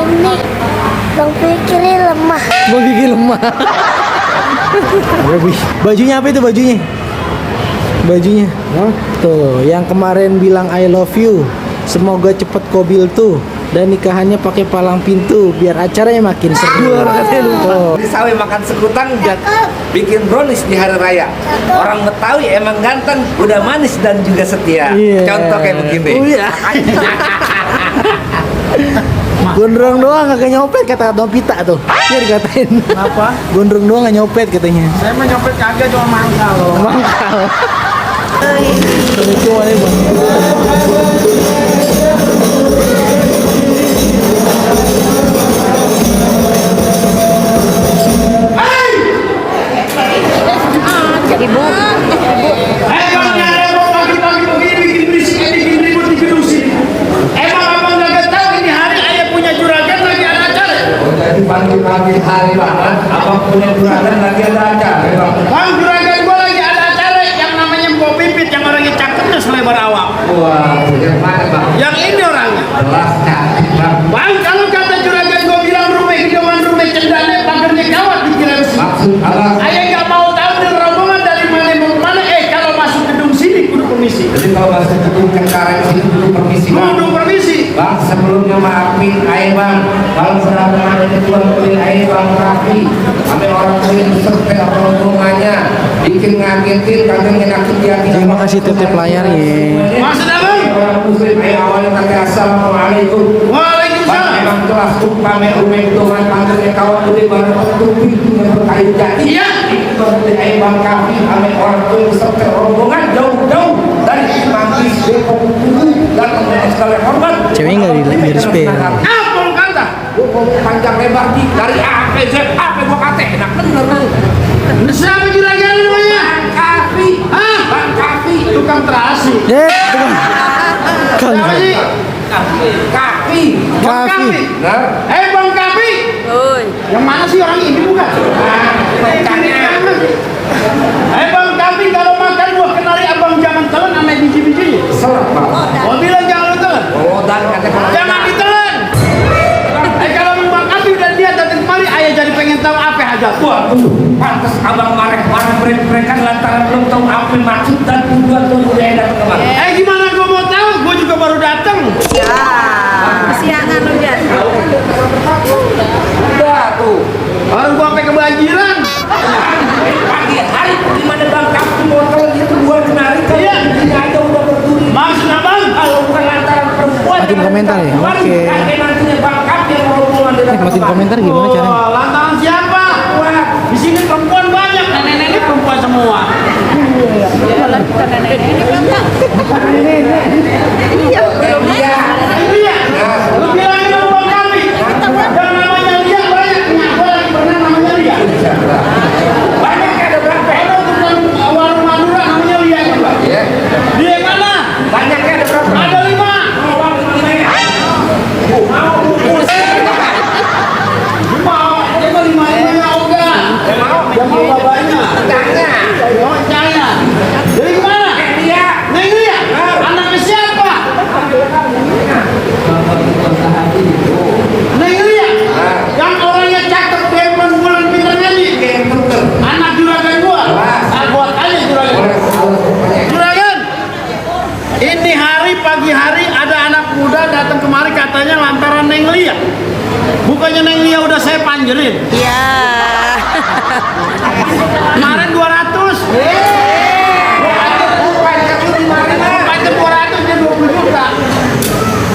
ini Bang Fikri lemah. Bang Fikri lemah. Bajunya apa itu bajunya? Bajunya. Tuh, yang kemarin bilang I love you. Semoga cepet kobil tuh. Dan nikahannya pakai palang pintu biar acaranya makin seru. Di sawah makan sekutang bikin brownies di hari raya. Orang Betawi emang ganteng, udah manis dan juga setia. Contoh kayak begini. Oh iya. Gondrong doang kagak nyopet kata Novita tuh. Dia dikatain. Apa? Gondrong doang gak nyopet katanya. Saya mah nyopet kagak, cuma mangkal loh. Mangkal. Lucu aja bang. Ibu. Emang ada pagi-pagi begini bikin berisik, bikin ribut di gedung sini. Emang abang gak tahu ini hari ayah punya juragan lagi ada acara. Jadi pagi-pagi hari banget, abang punya juragan lagi ada acara. Bang, juragan gua lagi ada acara yang namanya Mbok Pipit yang orangnya cakepnya selebar awak. Wah, yang mana bang? Yang ini orangnya. Jelas cantik bang. Bang, kalau kata juragan gua bilang rumah hidupan rumah cendana pagernya kawat dikira sih. Maksud abang? Ayah nggak mau tahu nih rombongan dari mana mau kemana. Kalau masuk gedung sini kudu permisi. Jadi kalau masuk gedung Cengkareng sini dulu permisi bang. Kudu permisi. Bang, sebelumnya maafin ayah bang. Kalau sudah ada ketua kulit ayah bang Rafi, sampai orang kulit beserta rombongannya bikin ngagetin, kagak ngenakin di hati. Terima kasih titip layar ya. Maksud abang? Orang muslim ayah awalnya kata assalamualaikum. Waalaikumsalam. Emang kelas upame umeng doang panggilnya kawan udah bareng tutupi dengan berkayu jadi. Iya. Seperti ayah bang Rafi, sampai orang kulit beserta rombongan jauh-jauh dari Manggis, Depok, dan mengenai sekali hormat. Cewek nggak di respect. Apa lu kata? Gua panjang lebar dari A sampai Z, apa gua kata enak bener lu. Siapa juragan namanya? Bang Kafi, Hah? Bang Kafi, Tukang terasi. Tukang. Siapa sih? Kafi, Bang Kafi. Kafi. bener. Bang Kafi. Yang mana sih orang ini bukan? Bang Kafi, kalau makan buah kenari abang jangan telan sama biji-bijinya. Serap bang. Gua bilang jangan lu telan. Oh dan kata Jangan ditelan. Kalau Bang Kafi udah lihat datang kemari, ayah jadi pengen tahu apa hajat. Wah, pantas abang marah-marah mereka lantaran belum tahu apa maksud dan tujuan tuh udah datang kemana. Gimana gua mau tahu? Gua juga baru datang. Kesiangan lu, Jan. Udah tuh. Orang gua sampai kebanjiran. Pagi hari di mana bang kamu motor itu dua kenari kan? Iya. Ini aja udah berduri. Maksud abang? Kalau bukan lantaran perempuan. Matiin komentar ya? Oke. Nantinya bang kamu yang rombongan dengan Matiin komentar gimana caranya? Oh, lantaran siapa? Wah, Di sini perempuan banyak, nenek-nenek perempuan semua. Jualan bukan nenek-nenek kan, Kak? Iya, belum iya. Iya. Lu bilang itu Bang Kafi. Yang namanya Lia banyak. Gua lagi pernah namanya Lia. Banyak ada berapa? Ada tukang warung Madura namanya Lia juga. Iya. Dia mana? Banyak ada berapa? Ada 5. Mau, dia mah 5 ya Oga. Dia mau bapaknya. Tanya. Oh, jangan. Dari mana? Iya. Neng Lia. Anaknya siapa? Neng Lia. Yang orangnya cakep, depan bulan pintar nyanyi. Anak juragan gua. Buat aja juragan. Juragan. Ini hari pagi hari ada anak muda datang kemari katanya lantaran Neng Lia. Bukannya Neng Lia udah saya panjelin. Iya. Kemarin 200. Pajak 200 dia 20 juta.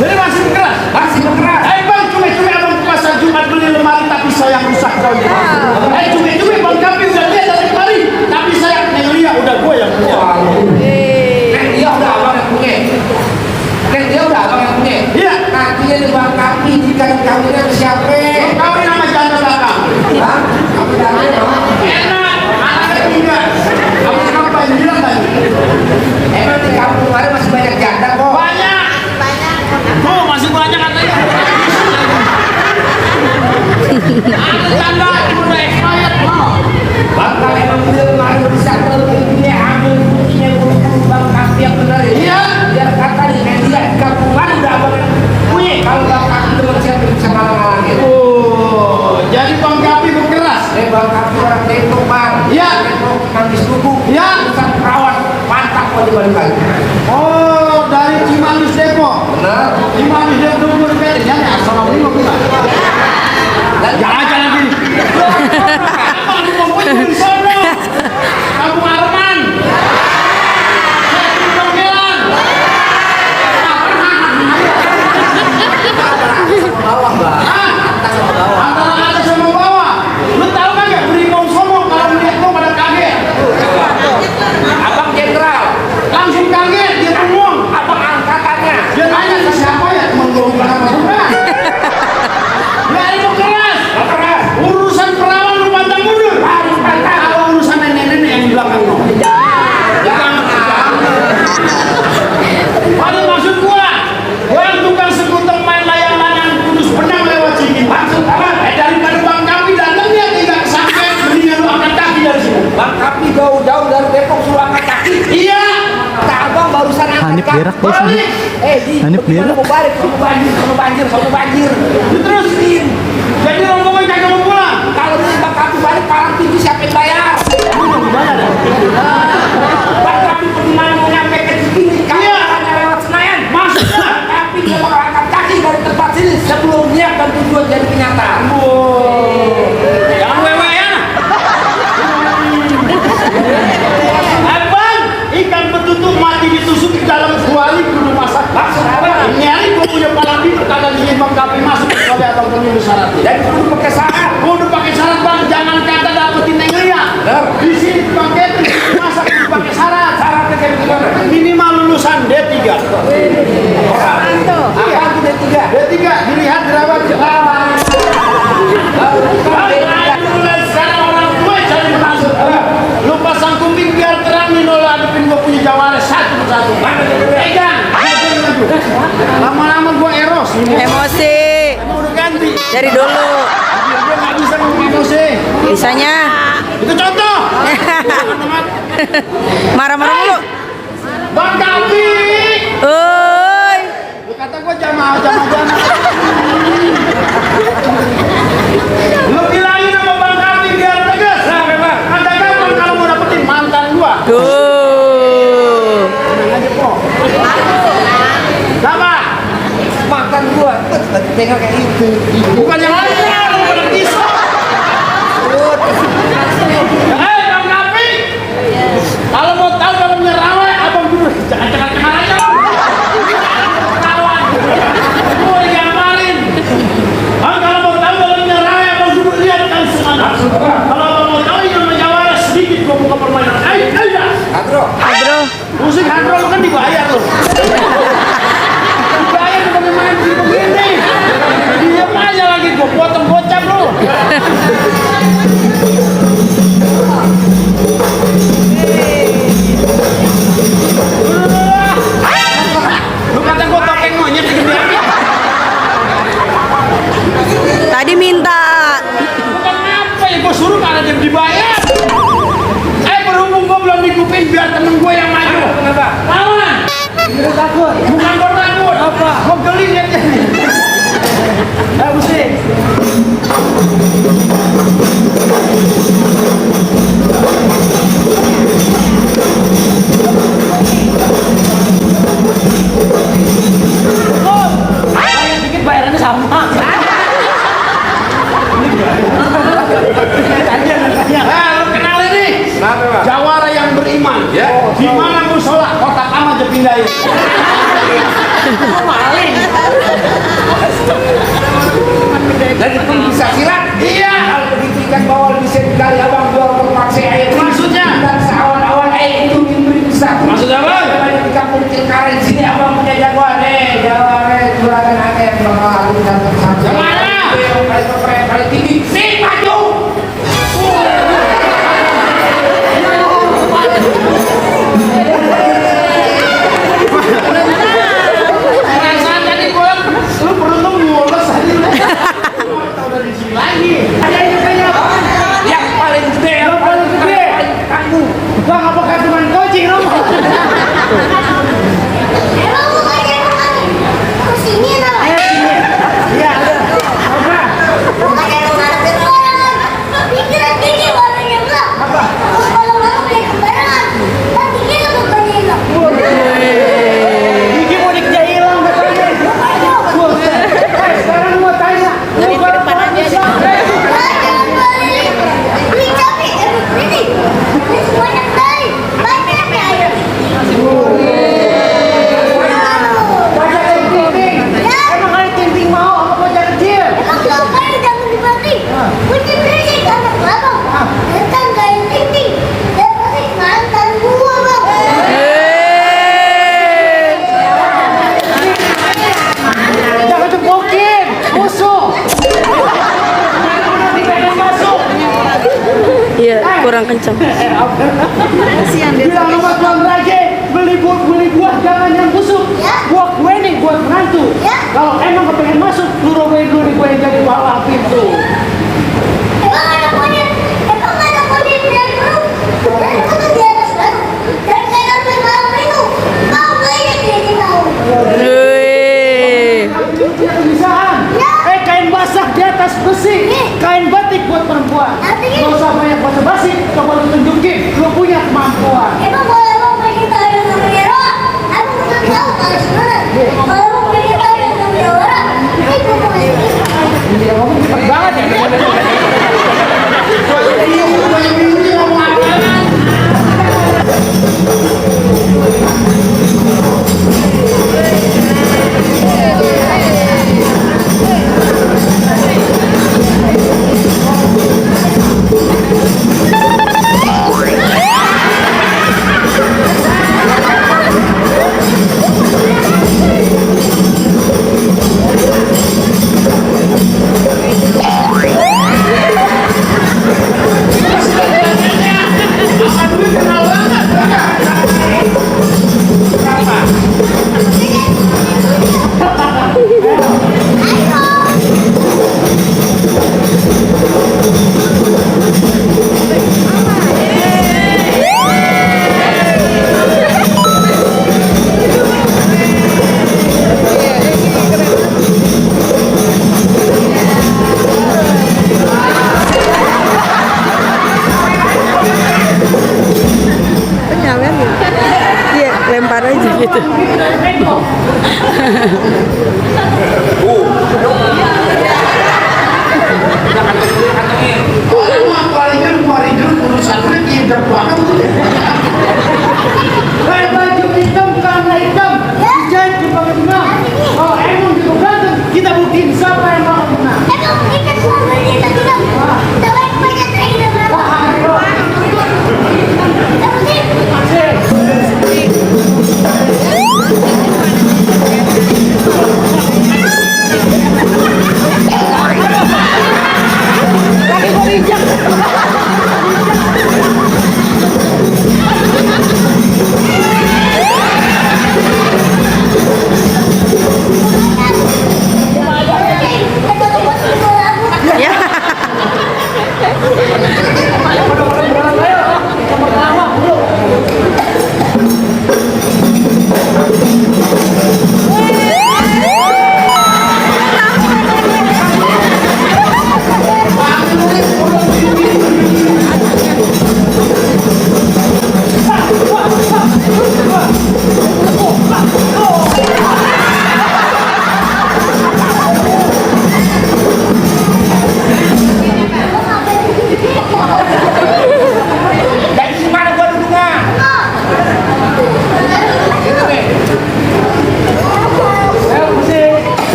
Jadi masih keras. Masih keras. Bang, cumi-cumi abang pasar Jumat beli lemari tapi saya rusak kau. Cumi-cumi Bang Kafi udah lihat dari kemari tapi saya Neng Lia udah gue yang punya. Neng dia udah abang yang punya. Neng dia udah abang yang punya. Iya. Nantinya di bang Kafi jika kawinnya ke siapa? Kawin nama janda belakang. Hah? Kamu dari Enak, anaknya 3. Kamu apa yang bilang tadi? emang di kampung kemarin masih banyak janda kok. Banyak. Tuh masih banyak katanya. Janda udah expired. Bakal emang dia kemarin bisa ini ambil buktinya bang Kafi yang benar ya. Iya. Biar kata nih dia di kampung kemarin udah abang yang punya. Kalau bang Kafi itu masih bisa malang-malang. berak guys. Balik. Hanif berak. Mau balik, kamu banjir. Diterusin. Jadi rombongan kagak mau pulang. Kalau ini Bang Kapi balik, palang tinggi siapa yang bayar? Bang Kapi bagaimana mau nyampe ke sini? Kamu hanya lewat Senayan. Maksudnya? Tapi dia bakal angkat kaki dari tempat sini sebelum niat dan tujuan jadi kenyataan. Jangan wewe ya. Abang, ikan betutu mati ditusuk di dalam kuali kudu masak. Maksud apa? Ini hari gua punya palang pintu kagak ingin Bang Kapi masuk kecuali abang penuhi syaratnya. Dan kudu pakai syarat. Kudu pakai syarat bang, jangan kata dapetin yang lihat. Benar. Di sini Bang Kevin masak kudu pakai syarat. Syaratnya kayak gimana? Minimal lulusan D3. Apa itu D3? D3 dilihat dirawat jerawat. Mulai sekarang orang tua cari masuk. Lu pasang kuping biar terang nih lo hadapin gua punya jawara satu persatu. Mana D3? Pegang. Lama-lama gua eros. Emosi. Emang udah ganti. Dari dulu. Dia nggak bisa ngomong emosi. Bisanya Itu contoh. marah-marah mulu. Bang Kapi. Oi. Lu kata gua jamaah. Lu bilangin sama Bang Kapi biar tegas. Kata gampang kalau mau dapetin mantan gua. Tuh. Tenang aja po. Apa? Makan gua. Lagi tengok kayak itu. Bukan yang lain, bukan yang kisah. Hei Bang Kapi. Kalau mau tahu dalamnya rawa, abang dulu jangan kenal aja. Kawan. Gua digambarin. Bang kalau mau tahu dalamnya rawa, abang dulu lihat kan semana. Kalau abang mau tahu yang menjawara sedikit gua buka permainan. Ayo. Adro. Adro. Musik hadro lu kan dibayar lu. Dibayar bukan main begini. Diam aja lagi gua potong gocap lu. Lu kata gua topeng monyet gini. Tadi minta. Bukan apa ya gua suruh karena dia dibayar. Berhubung gua belum dikupin biar temen gua yang maju. Kenapa? Lawan. Bukan gua takut. Apa? Gua geli liatnya. Musik. Bayar dikit bayarannya sama. Lu kenal ini? Kenapa, Bang? Jawara yang beriman. Ya. Di mana musola? Kotak amat aja pindahin. Maling. Jadi pun bisa silat. Iya. Kalau begitu ikan bawal bisa digali abang jual terpaksa air. Maksudnya? Dan seawan-awan air itu mimpi besar. Maksudnya apa? Kalau di kampung Cilkaret sini abang punya jagoan jawara juragan air bakal dan tersangka. Yang mana? Paling tinggi. Si maju. Perasaan tadi gua lu beruntung ngules tadi. Tahu dari sini lagi. Ada yang paling gede. Yang paling gede. Tangguh. Bang apakah cuma kucing lu? Emang bukannya kesini lah. Iya. Apa? Bukannya lu ngadepin orang. Pikiran tinggi warnanya enggak. Kalau mau kayak kembarangan. Dan tinggi lu bukannya hilang. Gigi mau dikejar hilang katanya. Sekarang gua tanya. Dari ke depan aja. Jangan balik. Ini capek. Ini banyak kali. Banyak ya air. Emang ada camping mau apa bocah kecil? Emang ngapain jangan dibati? Kunci berisik anak abang. Mantan gaya tinggi. Dan pasti mantan gua bang. Jangan cepokin, musuh. Masuk. Iya, kurang kencang. Kasihan dia. Bilang sama Tuan Raja, beli buah jangan yang busuk. Ya. Buah kue nih buat menantu. Ya. Kalau emang kepengen masuk, lu robohin dulu nih kue yang jadi bawah pintu. Emang ada monyet dari perut. Dan itu tuh di atas batu. Dan kayak sampai malam itu. Kau banyak jadi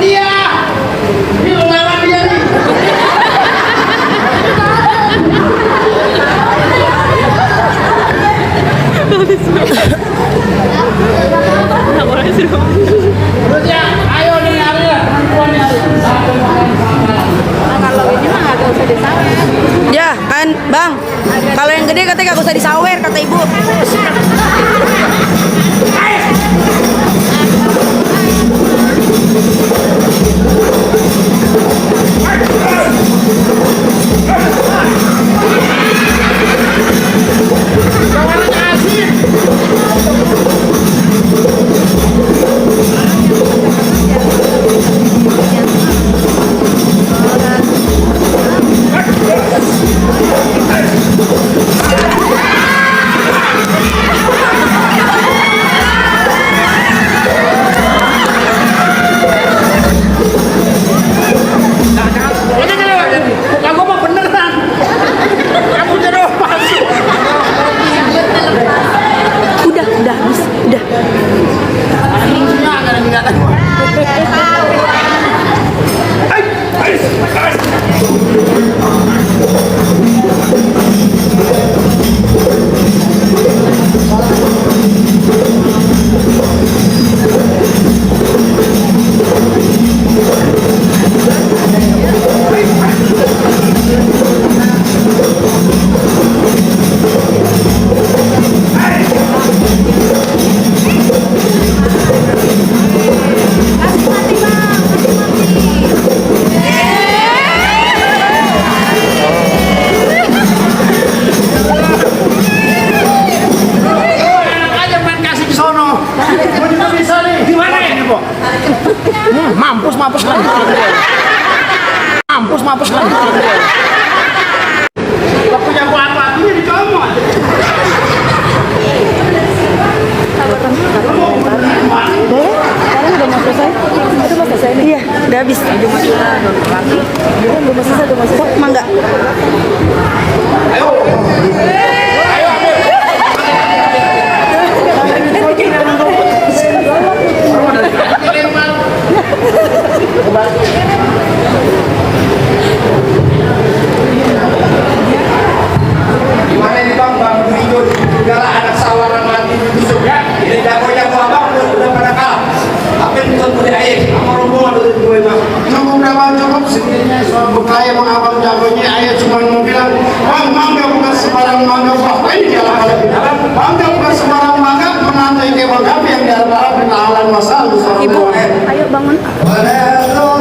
dia. Ini lawan dia nih. Terus ya, ayo nih Arya. Kalau ini mah nggak usah disawer. Ya kan, Bang. Kalau yang gede katanya nggak usah disawer, kata ibu. Kamu mah beneran. Kamu jodoh palsu. Udah, habis. Udah. Enak aja main kasih di sono. Gua juga bisa nih. Di mana ini, Bo? Mampus kan. Mampus kan. Waktunya gua apa-apanya di kamu. Udah mau selesai? Itu mau selesai nih? Iya, udah habis. Udah mau selesai, udah mau selesai. Mangga. Gimana ini bang, hijau segala anak sawaran mati busuk ya. Ini jago-jago abang udah pada kalah. Apa yang bukan boleh air, sama rombongan udah gue bang. Cukup sebenarnya soal bekaya abang jagonya ayah cuma mau bilang, bang mangga bukan sembarang mangga, wah ini dia lah mangga bukan sembarang mangga, menantai ke bang kami yang dalam ketahanan masa lalu. Ibu, ayo bangun. Walau